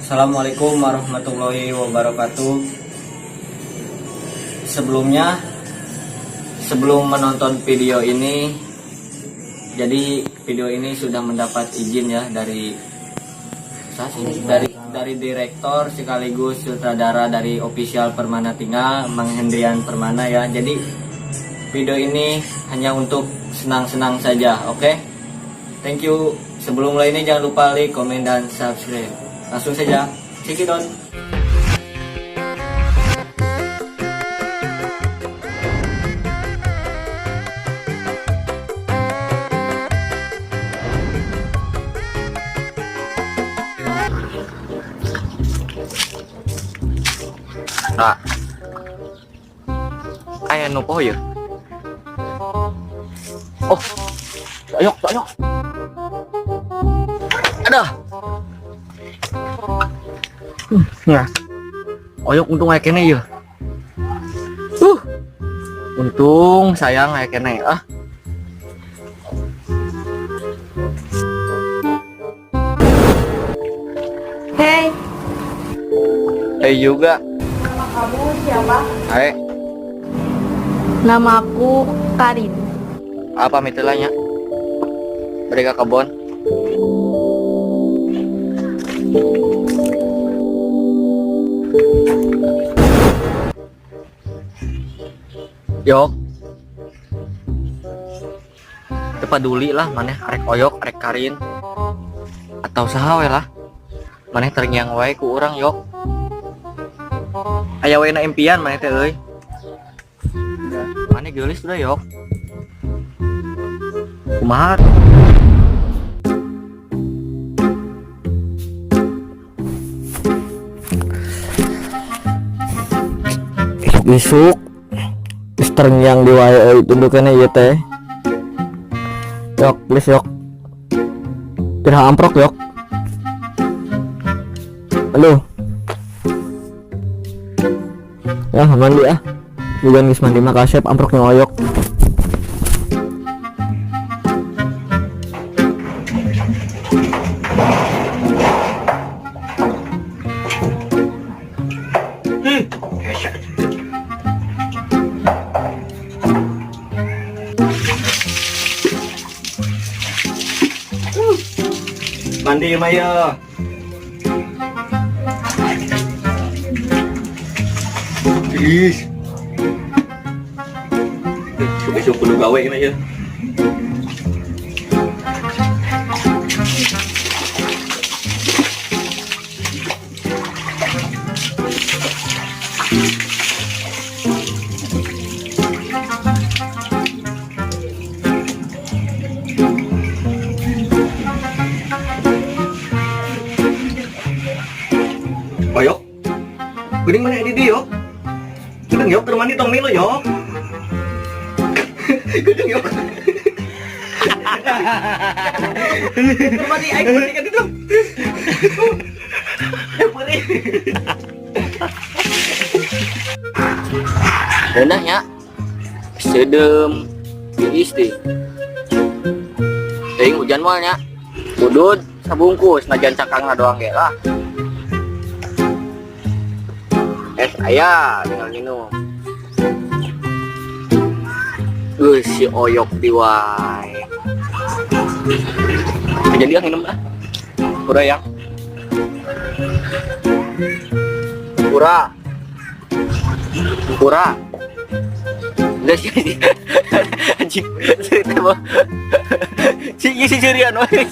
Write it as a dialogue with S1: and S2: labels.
S1: Assalamualaikum warahmatullahi wabarakatuh. Sebelumnya, sebelum menonton video ini, jadi video ini sudah mendapat izin ya dari dari direktur sekaligus sutradara dari official Permana Tinggal, Mang Hendrian Permana ya. Jadi video ini hanya untuk senang-senang saja, oke? Thank you. Sebelum mulai ini jangan lupa like, komen, dan subscribe. Langsung saja, check it out.
S2: Nah. Aya nu poho ya? Oh. Oyok, oyok. Ada. Nah. Oyok untung aya keneh ya. Untung sayang aya keneh ah.
S3: Hei,
S2: Hey juga.
S3: Nama kamu siapa?
S2: Hai,
S3: Nama aku Karin.
S2: Apa mitelanya? Mereka kebon. Yok. Teu paduli lah maneh arek oyok, arek Karin. Atau saha we lah. Maneh terngiang wae ku urang, yok. Aya we na impian maneh teh euy. Maneh geulis udah, yok. Kumaha?
S1: Isuk geus terngiang di wae euy tundukanna ieu teh. Yok, please yok. Tidak amprok yok. Aduh. Ya, mandi ah. Bukan geus mandi mah kasep amprok oyok.
S2: Mandi mah ya. Ih. Isuk kudu gawe ini ya. Oyok. Geuning mana di yok? Gedeng yok, keur mandi tong milu yok. Gedeng yok. Keur mandi aing mandi kan itu. Eh, perih. Rendah nya. Seudem tiis deh. Teuing hujan moal nya. Udud sabungkus najan cakangna doang ge lah. Es aya tinggal minum. Si oyok diwai. Jadi ah minum ah. Pura ya. Pura. Pura. Udah sih. Anjing. Cerita mah. Si si curian wae.